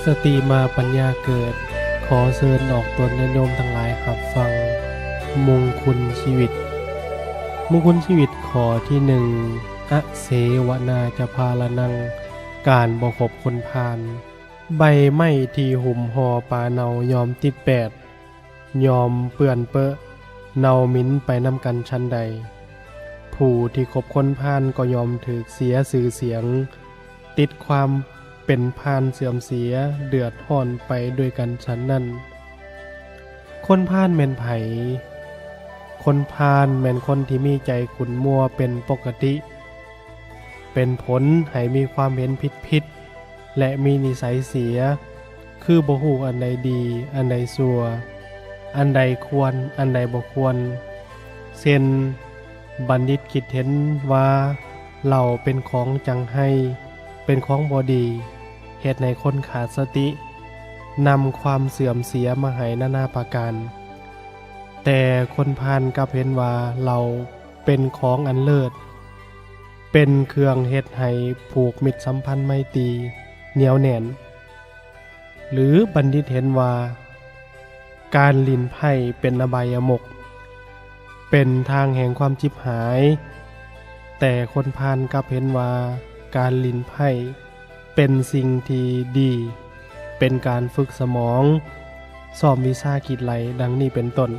ສະຕິມາປັນຍາເກີດ. ຂໍເຊີນອອກຕົນຍາດໂຍມທັງຫຼາຍຮັບຟັງມຸງຄຸນຊີວິດ. ມຸງຄຸນຊີວິດຂໍ້ທີໜຶ່ງ ອະເສວະນາຈະພາລະນັງ, ການບໍ່ຄົບຄົນພານ. ໃບໄມ້ທີ່ຫຸ້ມຫໍ່ປາເນົ່າຍ່ອມຕິດແປດ, ຍ່ອມເປື້ອນເປິເນົ່າໝິນໄປນຳກັນຊັ້ນໃດ, ຜູ້ທີ່ຄົບຄົນພານກໍຍ່ອມຖືກເສຍຊື່ສຽງ, ຕິດຄວາມເປັນພານເສື່ອມເສຍ, ເດືອດຮ້ອນໄປດ້ວຍກັນຊັ້ນນັ້ນ. ຄົນພານແມ່ນໃຜ? ຄົນພານແມ່ນຄົນທີ່ມີໃຈຂຸ້ນມົວເປັນປົກກະຕິ, ເປັນຜົນໃຫ້ມີຄວາມເຫັນຜິດໆ ແລະ ມີນິໄສເສຍ, ຄືບໍ່ຮູ້ອັນໃດດີ, ອັນໃດຊົ່ວ, ອັນໃດຄວນ, ອັນໃດບໍ່ຄວນ. ເຊັ່ນ, ບັນດິດຄິດເຫັນວ່າເຫຼົ້າເປັນຂອງຈັງໄຮ, ເປັນຂອງບໍ່ດີ, ເຮັດໃຫ້ຄົນຂາດສະຕິ, ນຳຄວາມເສື່ອມເສຍມາໃຫ້ນານາປະການ. ແຕ່ຄົນພານກັບເຫັນວ່າເຫຼົ້າເປັນຂອງອັນເລີດ, ເປັນເຄື່ອງເຮັດໃຫ້ຜູກມິດສຳພັນໄມຕີໜຽວແໜ້ນ. ຫຼື ບັນດິດເຫັນວ່າການຫຼິ້ນໄພ້ເປັນອະບາຍະມຸກ, ເປັນທາງແຫ່ງຄວາມຈິບຫາຍ, ແຕ່ຄົນພານກັບເຫັນວ່າການຫຼິ້ນໄພ້ເປັນສິ່ງທີ່ດີ, ເປັນການຝຶກສະໝອງ, ຊ້ອມວິຊາຄິດໄລ່, ດັ່ງນີ້ເປັນຕົ້ນ.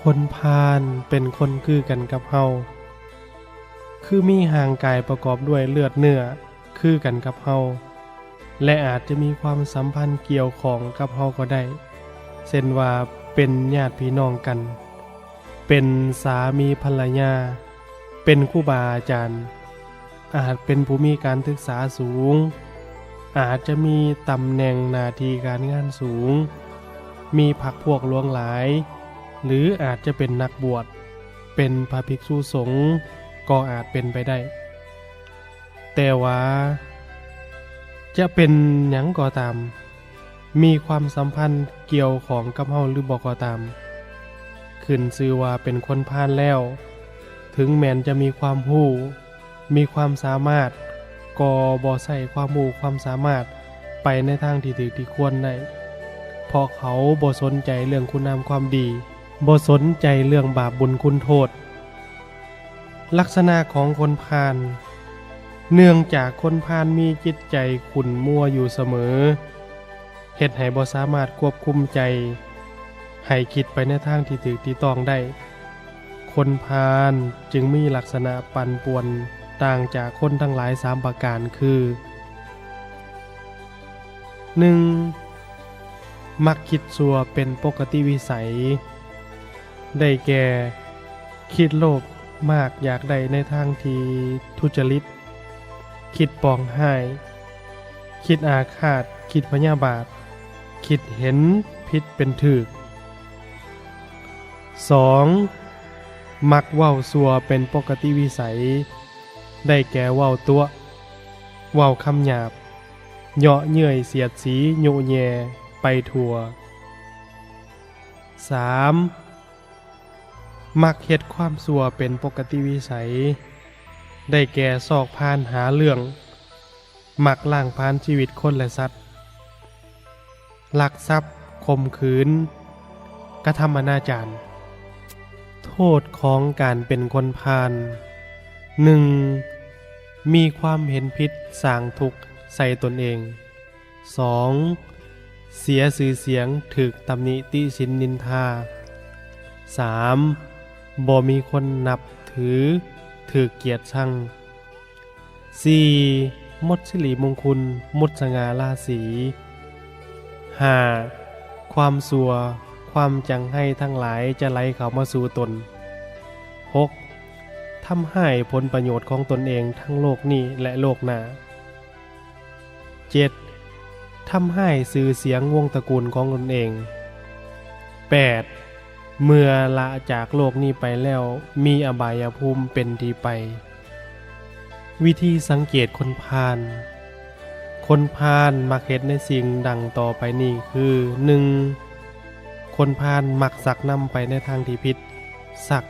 ຄົນພານເປັນຄົນຄືກັນກັບເຮົາ, ຄືມີຮ່າງກາຍປະກອບດ້ວຍເລືອດເນື້ອຄືກັນກັບເຮົາ ແລະ ອາດຈະມີຄວາມສຳພັນກ່ຽວຂ້ອງກັບເຮົາກໍໄດ້, ເຊັ່ນວ່າເປັນຍາດພີ່ນ້ອງກັນ, ເປັນສາມີພັນລະຍາ, ເປັນຄູບາອາຈານ, ອາດເປັນຜູ້ມີການສຶກສາສູງ, ອາດຈະມີຕຳແໜ່ງໜ້າທີ່ການງານສູງ, ມີພັກພວກຫຼວງຫຼາຍ, ຫຼື ອາດຈະເປັນນັກບວດ, ເປັນພະພິກສຸສົງກໍອາດເປັນໄປໄດ້. ແຕ່ວ່າຈະເປັນຫຍັງກໍຕາມ, ມີຄວາມສຳພັນກ່ຽວຂ້ອງກັບເຮົາຫຼືບໍ່ກໍຕາມ, ຂຶ້ນຊື່ວ່າເປັນຄົນພານແລ້ວ, ເຖິງແມ່ນຈະມີຄວາມຮູ້, ມີຄວາມສາມາດ, ກໍບໍ່ໃຊ້ຄວາມຮູ້ຄວາມສາມາດໄປໃນທາງທີ່ຖືກທີ່ຄວນໄດ້, ເພາະເຂົາບໍ່ສົນໃຈເລື່ອງຄຸນງາມຄວາມດີ, ບໍ່ສົນໃຈເລື່ອງບາບບຸນຄຸນໂທດ. ລັກສະນະຂອງຄົນພານ, ເນື່ອງຈາກຄົນພານມີຈິດໃຈຂຸ້ນມົວຢູ່ສະເໝີ, ເຮັດໃຫ້ບໍ່ສາມາດຄວບຄຸມໃຈໃຫ້ຄິດໄປໃນທາງທີ່ຖືກທີ່ຕ້ອງໄດ້. ຄົນພານຈຶ່ງມີລັກສະນະປັ່ນປ່ວນຕ່າງຈາກຄົນທັງຫຼາຍສາມປະການຄື, ໜຶ່ງ ມັກຄິດຊົ່ວເປັນປົກກະຕິວິໄສ, ໄດ້ແກ່ ຄິດໂລບມາກຢາກໄດ້ໃນທາງທີ່ທຸຈະລິດ, ຄິດປອງຮ້າຍ, ຄິດອາຄາດ, ຄິດພະຍາບາດ, ຄິດເຫັນຜິດເປັນຖືກ. ສອງ ມັກເວົ້າຊົ່ວເປັນປົກກະຕິວິໄສ, ໄດ້ແກ່ເວົ້າຕົວະ, ເວົ້າຄຳຫຍາບ, ເຍາະເຍີ້ຍສຽດສີ, ຍຸແຍ່ໄປທົ່ວ. ສາມ ມັກເຮັດຄວາມຊົ່ວເປັນປົກກະຕິວິໄສ, ໄດ້ແກ່ຊອກພານຫາເລື່ອງ, ມັກລ້າງຜານຊີວິດຄົນ ແລະ ສັດ, ລັກຊັບ, ຂົ່ມຂືນ, ກະທຳອະນາຈານ. ໂທດຂອງການເປັນຄົນພານ, ໜຶ່ງ ມີຄວາມເຫັນຜິດສ້າງທຸກໃສ່ຕົນເອງ. ສອງ ເສຍຊື່ສຽງ, ຖືກຕຳໜິຕິສິນນິນທາ. ສາມ ບໍ່ມີຄົນນັບຖື, ຖືກກຽດຊັງ. ສີ່ ໝົດສິລິມຸງຄຸນ, ໝົດສະຫງ່າລາສີ. ຫ້າ ຄວາມຊົ່ວ, ຄວາມຈັງໄຫ້ທັງຫຼາຍຈະໄຫຼເຂົ້າມາສູ່ຕົນ. ຫົກ ທຳຮ້າຍຜົນປະໂຫຍດຂອງຕົນເອງທັງໂລກນີ້ ແລະ ໂລກໜ້າ. ເຈັດ ທຳຮ້າຍຊື່ສຽງວົງຕະກູນຂອງຕົນເອງ. ແປດ ເມື່ອລະຈາກໂລກນີ້ໄປແລ້ວ ມີອະບາຍະພູມເປັນທີ່ໄປ. ວິທີສັງເກດຄົນພານ. ຄົນພານມັກເຮັດໃນສິ່ງດັ່ງຕໍ່ໄປນີ້ຄື, ໜຶ່ງ ຄົນພານມັກຊັກນຳໄປໃນທາງທີ່ຜິດ. ຊັກ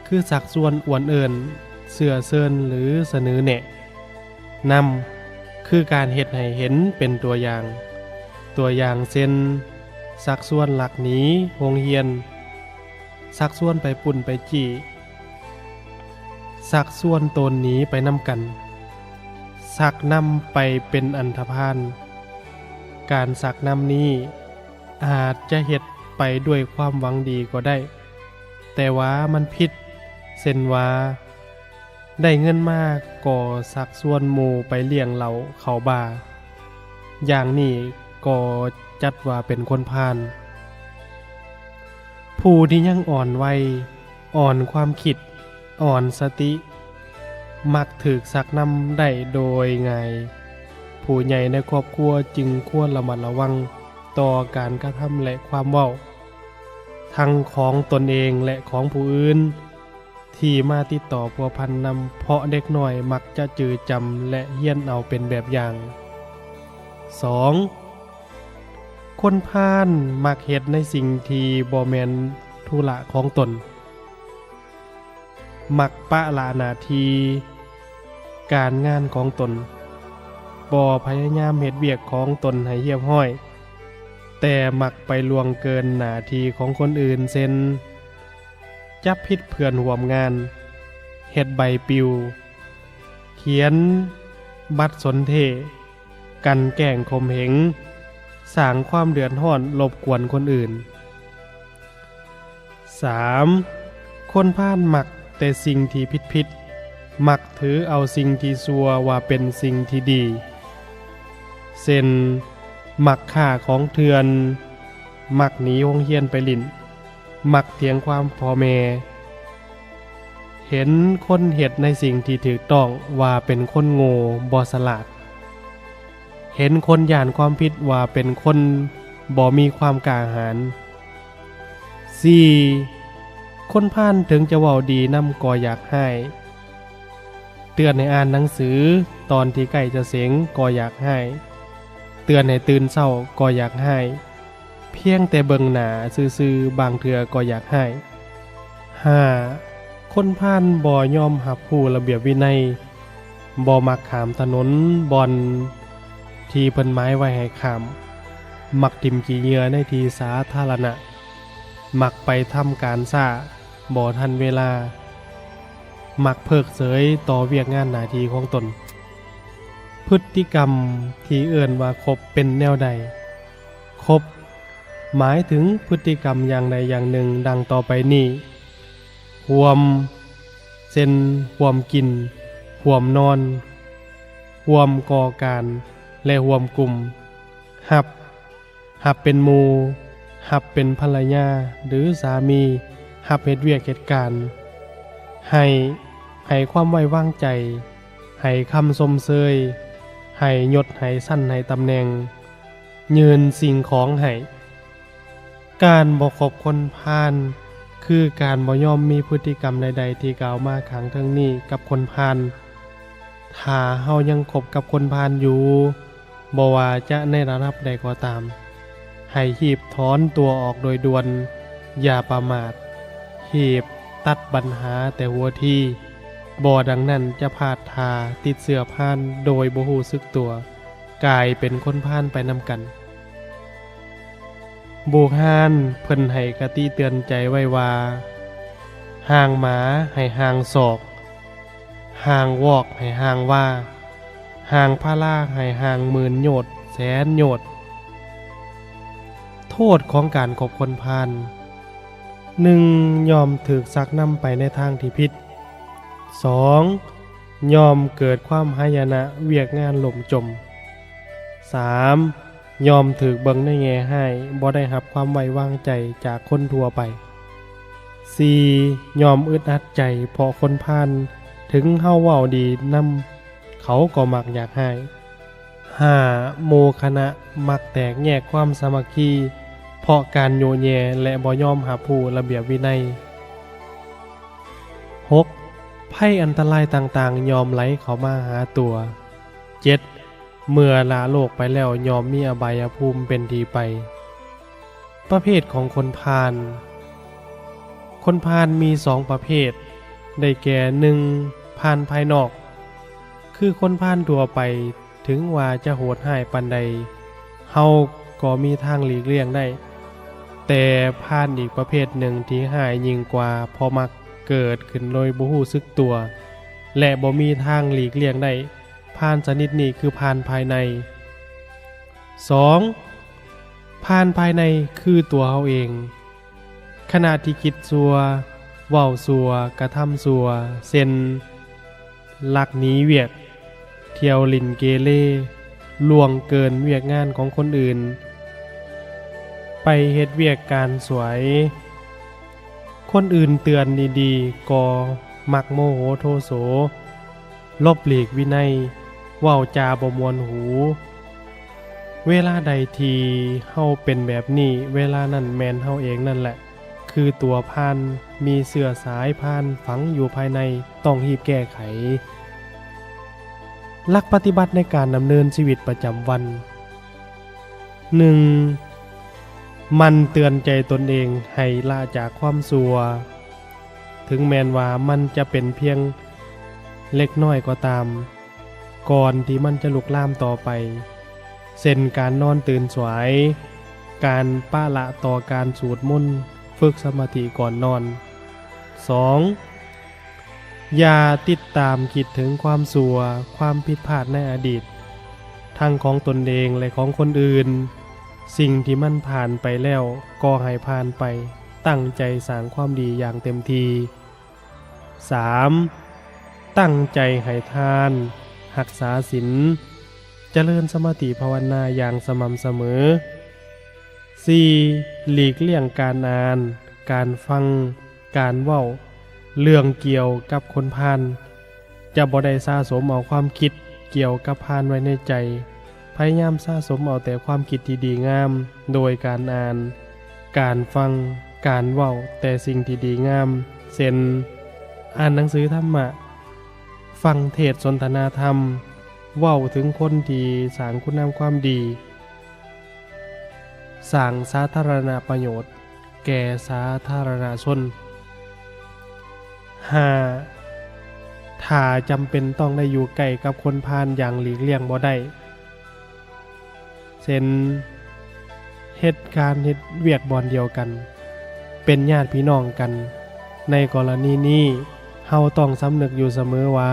ຄືຊັກຊວນ, ອວນເອີ້ນ, ເຊື້ອເຊີນ ຫຼື ສະເໜີແນະນຳ, ເ ຄືການເຮັດໃຫ້ເຫັນເປັນຕົວຢ່າງ. ຕົວຢ່າງເຊັ່ນ ຊັກຊວນລັກໜີໂຮງຮຽນ, ຊັກຊວນໄປປຸ້ນໄປຈີ້, ຊັກຊວນໂຕນໜີໄປນຳກັນ, ຊັກນຳໄປເປັນອັນທະພານ. ການຊັກນຳນີ້ອາດຈະເຮັດໄປດ້ວຍຄວາມຫວັງດີກໍໄດ້, ແຕ່ວ່າມັນຜິດ, ເຊັ່ນວ່າ ໄດ້ເງິນມາກໍຊັກຊວນໝູ່ໄປລ້ຽງເຫຼົ້າເຂົ້າບາ, ຢ່າງນີ້ກໍຈັດວ່າເປັນຄົນພານ. ຜູ້ທີ່ຍັງອ່ອນໄວ, ອ່ອນຄວາມຄິດ, ອ່ອນສະຕິ, ມັກຖືກຊັກນຳໄດ້ໂດຍງ່າຍ. ຜູ້ໃຫຍ່ໃນຄອບຄົວຈຶ່ງຄວນລະມັດລະວັງຕໍ່ການກະທຳ ແລະ ຄວາມເວົ້າ, ທັງຂອງຕົນເອງ ແລະ ຂອງຜູ້ອື່ນ ທີ່ມາຕິດຕໍ່ພົວພັນນຳ, ເພາະເດັກນ້ອຍມັກຈະຈື່ຈຳ ແລະ ຮຽນເອົາເປັນແບບຢ່າງ. ສອງ, ຄົນພານມັກເຮັດໃນສິ່ງທີ່ບໍ່ແມ່ນທຸລະຂອງຕົນ, ມັກປະລະໜ້າທີ່ການງານຂອງຕົນ, ບໍ່ພະຍາຍາມເຮັດວຽກຂອງຕົນໃຫ້ຮຽບຮ້ອຍ, ແຕ່ມັກໄປລ່ວງເກີນໜ້າທີ່ຂອງຄົນອື່ນ, ເຊັ່ນ ຈັບຜິດເພື່ອນຮ່ວມງານ, ເຮັດໃບປິວ, ຂຽນບັດສົນເທ, ກັ່ນແກ້ງຂົ່ມເຫງ, ສ້າງຄວາມເດືອດຮ້ອນລົບກວນຄົນອື່ນ. ສາມ, ຄົນພານມັກແຕ່ສິ່ງທີ່ຜິດໆ, ມັກຖືເອົາສິ່ງທີ່ຊົ່ວວ່າເປັນສິ່ງທີ່ດີ, ເຊັ່ນ ມັກຄ້າຂອງເຖື່ອນ, ມັກໜີໂຮງຮຽນໄປຫຼິ້ນ, ມັກຖຽງຄວາມພໍ່ແມ່, ເຫັນຄົນເຮັດໃນສິ່ງທີ່ຖືກຕ້ອງວ່າເປັນຄົນໂງ່ບໍ່ສະຫຼາດ, ເຫັນຄົນຢ້ານຄວາມຜິດວ່າເປັນຄົນບໍ່ມີຄວາມກ້າຫານ. ສີ່, ຄົນພານເຖິງຈະເວົ້າດີນຳກໍຢາກຮ້າຍ, ເຕືອນໃຫ້ອ່ານໜັງສືຕອນທີ່ໃກ້ຈະເສັງກໍຢາກຮ້າຍ, ເຕືອນໃຫ້ຕື່ນເຊົ້າກໍຢາກຮ້າຍ. ພຽງແຕ່ເບິ່ງໜ້າຊື່ໆ ບາງເທື່ອກໍຢາກຮ້າຍ. ຫ້າ, ຄົນພານບໍ່ຍອມຮັບຮູ້ລະບຽບວິໄນ, ບໍ່ມັກຂ້າມຖະໜົນບ່ອນທີ່ເພິ່ນໝາຍໄວ້ໃຫ້ຂ້າມ, ມັກຖິ້ມຂີ້ເຫຍື້ອໃນທີ່ສາທາລະນະ, ມັກໄປທຳການຊ້າ, ບໍ່ທັນເວລາ, ມັກເພີກເສີຍຕໍ່ວຽກງານໜ້າທີ່ຂອງຕົນ. ພຶດຕິກຳທີ່ເອີ້ນວ່າຄົບເປັນແນວໃດ? ຄົບ ໝາຍເຖິງພຶດຕິກຳຢ່າງໃດຢ່າງໜຶ່ງດັ່ງຕໍ່ໄປນີ້: ຮ່ວມ, ເຊັ່ນ ຮ່ວມກິນ, ຮ່ວມນອນ, ຮ່ວມກໍ່ການ ແລະ ຮ່ວມກຸ່ມ. ຮັບ, ຮັບເປັນໝູ່, ຮັບເປັນພັນລະຍາ ຫຼື ສາມີ, ຮັບເຮັດວຽກເຮັດການ. ໃຫ້, ໃຫ້ຄວາມໄວ້ວາງໃຈ, ໃຫ້ຄຳຊົມເຊີຍ, ໃຫ້ຍົດ, ໃຫ້ຊັ້ນ, ໃຫ້ຕຳແໜ່ງ. ຍື່ນສິ່ງຂອງໃຫ້. ການບໍ່ຄົບຄົນພານ ຄືການບໍ່ຍອມມີພຶດຕິກຳໃດໆທີ່ກ່າວມາຂ້າງເທິງນີ້ກັບຄົນພານ. ຖ້າເຮົາຍັງຄົບກັບຄົນພານຢູ່, ບໍ່ວ່າຈະໃນລະດັບໃດກໍຕາມ, ໃຫ້ຮີບຖອນຕົວອອກໂດຍດ່ວນ, ຢ່າປະໝາດ, ຮີບຕັດບັນຫາແຕ່ຫົວທີ, ບໍ່ດັ່ງນັ້ນຈະພາດທ່າຕິດເຊື້ອພານໂດຍບໍ່ຮູ້ສຶກຕົວ. ກາຍເປັນຄົນພານໄປນຳກັນ. ບູຮານເພິ່ນໃຫ້ຄະຕິເຕືອນໃຈໄວ້ວ່າ, ຮ່າງໝາໃຫ້ຮ່າງສອກ, ຮ່າງວອກໃຫ້ຮ່າງວ່າ, ຮ່າງພາລາໃຫ້ຮ່າງໝື່ນໂຍດແສນໂຍດ. ໂທດຂອງການຄົບຄົນພານ. ໜຶ່ງ, ຍ່ອມຖືກຊັກນຳໄປໃນທາງທີ່ຜິດ. ສອງ, ຍ່ອມເກີດຄວາມຫາຍະນະ, ວຽກງານລົ້ມຈົມ. ສາມ, ຍ່ອມຖືກເບິ່ງໃນແງ່ຮ້າຍ, ບໍ່ໄດ້ຮັບຄວາມໄວ້ວາງໃຈຈາກຄົນທົ່ວໄປ. ສີ່, ຍ່ອມອຶດອັດໃຈເພາະຄົນພານ, ເຖິງເຮົາເວົ້າດີນຳ, ເຂົາກໍມັກຢາກຮ້າຍ. ຫ້າ, ໝູ່ຄະນະມັກແຕກແຍກຄວາມສາມັກຄີ ເພາະການໂຍແຍ ແລະ ບໍ່ຍອມຮັບຮູ້ລະບຽບວິໄນ. ຫົກ, ໄພອັນຕະລາຍຕ່າງໆຍ່ອມໄຫຼເຂົ້າມາຫາຕົວ. ເຈັດ, ເມື່ອລະໂລກໄປແລ້ວ ຍ່ອມມີອະບາຍະພູມເປັນທີ່ໄປ. ປະເພດຂອງຄົນພານ. ຄົນພານມີສອງປະເພດ, ໄດ້ແກ່ ໜຶ່ງ, ພານພາຍນອກ, ຄືຄົນພານທົ່ວໄປ ເຖິງວ່າຈະໂຫດຮ້າຍປານໃດ, ເຮົາກໍມີທາງຫຼີກລ່ຽງໄດ້. ແຕ່ພານອີກປະເພດໜຶ່ງທີ່ຮ້າຍຍິ່ງກວ່າ ເພາະມັກເກີດຂຶ້ນໂດຍບໍ່ຮູ້ສຶກຕົວ ແລະ ບໍ່ມີທາງຫຼີກລ່ຽງໄດ້. ພານຊະນິດນີ້ຄືພານພາຍໃນ. ສອງ ພານພາຍໃນຄືຕົວເຮົາເອງ. ຂະນະທີ່ຄິດຊົ່ວ, ເວົ້າຊົ່ວ, ກະທຳຊົ່ວ ເຊັ່ນ ລັກໜີວຽກ, ທ່ຽວຫຼິ້ນເກເລ, ລ່ວງເກີນວຽກງານຂອງຄົນອື່ນ, ໄປເຮັດວຽກການສວຍ, ຄົນອື່ນເຕືອນດີໆ ກໍມັກໂມໂຫໂທໂສ, ຫຼົບຫຼີກວິໄນ, ເວົ້າຈາບໍ່ມ່ວນຫູ. ເວລາໃດທີ່ເຮົາເປັນແບບນີ້, ເວລານັ້ນແມ່ນເຮົາເອງນັ້ນແຫຼະ ຄືຕົວພານ, ມີເຊື້ອສາຍພານຝັງຢູ່ພາຍໃນ, ຕ້ອງຮີບແກ້ໄຂ. ຫຼັກປະຕິບັດໃນການດຳເນີນຊີວິດປະຈຳວັນ. ໜຶ່ງ ໝັ່ນເຕືອນໃຈຕົນເອງໃຫ້ລະຈາກຄວາມຊົ່ວ, ເຖິງແມ່ນວ່າມັນຈະເປັນພຽງເລັກນ້ອຍກໍຕາມ, ກ່ອນທີ່ມັນຈະລຸກລາມຕໍ່ໄປ, ເຊັ່ນ ການນອນຕື່ນສວາຍ, ການປະລະຕໍ່ການສູດມົນ, ຝຶກສະມາທິກ່ອນນອນ. ສອງ ຢ່າຕິດຕາມຄິດເຖິງຄວາມຊົ່ວ, ຄວາມຜິດພາດໃນອະດີດ, ທັງຂອງຕົນເອງ ແລະ ຂອງຄົນອື່ນ. ສິ່ງທີ່ມັນຜ່ານໄປແລ້ວກໍໃຫ້ຜ່ານໄປ, ຕັ້ງໃຈສ້າງຄວາມດີຢ່າງເຕັມທີ່. ສາມ ຕັ້ງໃຈໃຫ້ທານ, ຮັກສາສິນ, ຈະເລີນສະມາທິພາວະນາຢ່າງສະໝ່ຳສະເໝີ. ສີ່ ຫຼີກລ່ຽງການອ່ານ, ການຟັງ, ການເວົ້າເລື່ອງກ່ຽວກັບຄົນພານ, ຈະບໍ່ໄດ້ສະສົມເອົາຄວາມຄິດກ່ຽວກັບພານໄວ້ໃນໃຈ. ພະຍາຍາມສະສົມເອົາແຕ່ຄວາມຄິດທີ່ດີງາມ ໂດຍການອ່ານ, ການຟັງ, ການເວົ້າແຕ່ສິ່ງທີ່ດີງາມ, ເຊັ່ນ ອ່ານໜັງສືທຳມະ, ຟັງເທດສົນທະນາທຳ, ເວົ້າເຖິງຄົນທີ່ສ້າງຄຸນງາມຄວາມດີ, ສ້າງສາທາລະນະປະໂຫຍດແກ່ສາທາລະນະຊົນ. ຫ້າ ຖ້າຈຳເປັນຕ້ອງໄດ້ຢູ່ໃກ້ກັບຄົນພານຢ່າງຫຼີກລ່ຽງບໍ່ໄດ້, ເຊັ່ນ ເຮັດການເຮັດວຽກບ່ອນດຽວກັນ, ເປັນຍາດພີ່ນ້ອງກັນ. ໃນກໍລະນີນີ້, ເຮົາຕ້ອງສຳນຶກຢູ່ສະເໝີວ່າ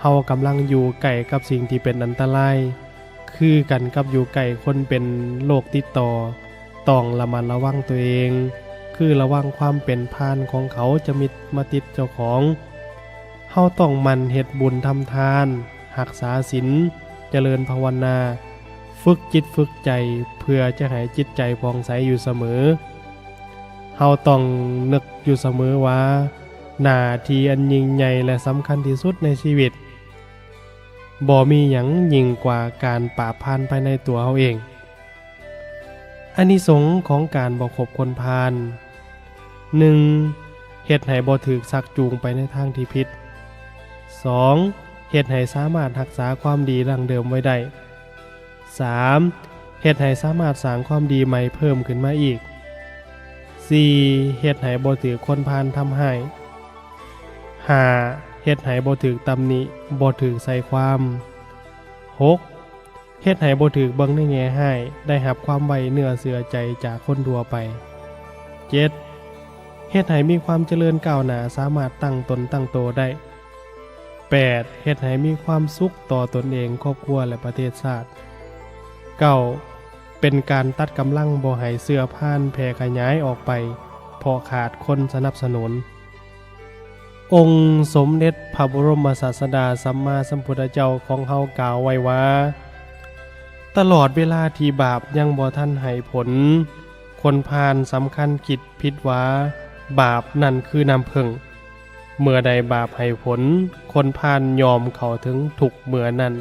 ເຮົາກຳລັງຢູ່ໃກ້ກັບສິ່ງທີ່ເປັນອັນຕະລາຍ, ຄືກັນກັບຢູ່ໃກ້ຄົນເປັນໂລກຕິດຕໍ່. ຕ້ອງລະມັດລະວັງຕົວເອງ, ຄືລະວັງຄວາມເປັນພານຂອງເຂົາຈະມິດມາຕິດເຈົ້າຂອງ. ເຮົາຕ້ອງໝັ່ນເຮັດບຸນທຳທານ, ຮັກສາສິນ, ຈະເລີນພາວະນາ, ຝຶກຈິດຝຶກໃຈ ເພື່ອຈະໃຫ້ຈິດໃຈຜ່ອງໃສຢູ່ສະເໝີ. ເຮົາຕ້ອງນຶກຢູ່ສະເໝີວ່າ ໜ້າທີ່ອັນຍິ່ງໃຫຍ່ ແລະ ສຳຄັນທີ່ສຸດໃນຊີວິດ ບໍ່ມີຫຍັງຍິ່ງກວ່າການປາບພານພາຍໃນຕົວເຮົາເອງ. ອານິສົງຂອງການບໍ່ຄົບຄົນພານ. ໜຶ່ງ ເຮັດໃຫ້ບໍ່ຖືກຊັກຈູງໄປໃນທາງທີ່ຜິດ. ສອງ ເຮັດໃຫ້ສາມາດຮັກສາຄວາມດີດັ້ງເດີມໄວ້ໄດ້. ສາມ ເຮັດໃຫ້ສາມາດສ້າງຄວາມດີໃໝ່ເພີ່ມຂຶ້ນມາອີກ. ສີ່ ເຮັດໃຫ້ບໍ່ຖືກຄົນພານທຳຮ້າຍ. ຫ້າ ເຮັດໃຫ້ບໍ່ຖືກຕຳໜິ, ບໍ່ຖືກໃສ່ຄວາມ. ຫົກ ເຮັດໃຫ້ບໍ່ຖືກເບິ່ງໃນແງ່ຮ້າຍ, ໄດ້ຮັບຄວາມໄວ້ເນື້ອເຊື່ອໃຈຈາກຄົນທົ່ວໄປ. ເຈັດ ເຮັດໃຫ້ມີຄວາມຈະເລີນກ້າວໜ້າ, ສາມາດຕັ້ງຕົນຕັ້ງໂຕໄດ້. ແປດ ເຮັດໃຫ້ມີຄວາມສຸກຕໍ່ຕົນເອງ, ຄອບຄົວ ແລະ ປະເທດຊາດ. ເກົ້າ ເປັນການຕັດກຳລັງບໍ່ໃຫ້ເຊື້ອພານແຜ່ຂະຫຍາຍອອກໄປ ເພາະຂາດຄົນສະໜັບສະໜູນ. ອົງສົມເດັດພະບໍລົມສາສະດາສຳມາສຳພຸດທະເຈົ້າຂອງເຮົາກ່າວໄວ້ວ່າ, ຕະຫຼອດເວລາທີ່ບາບຍັງບໍ່ທັນໃຫ້ຜົນ, ຄົນພານສຳຄັນຄິດຜິດວ່າບາບນັ້ນຄືນ້ຳເຜິ້ງ. ເມື່ອໃດບາບໃຫ້ຜົນ, ຄົນພານຍ່ອມເຂົ້າເຖິງທຸກເມື່ອນັ້ນ.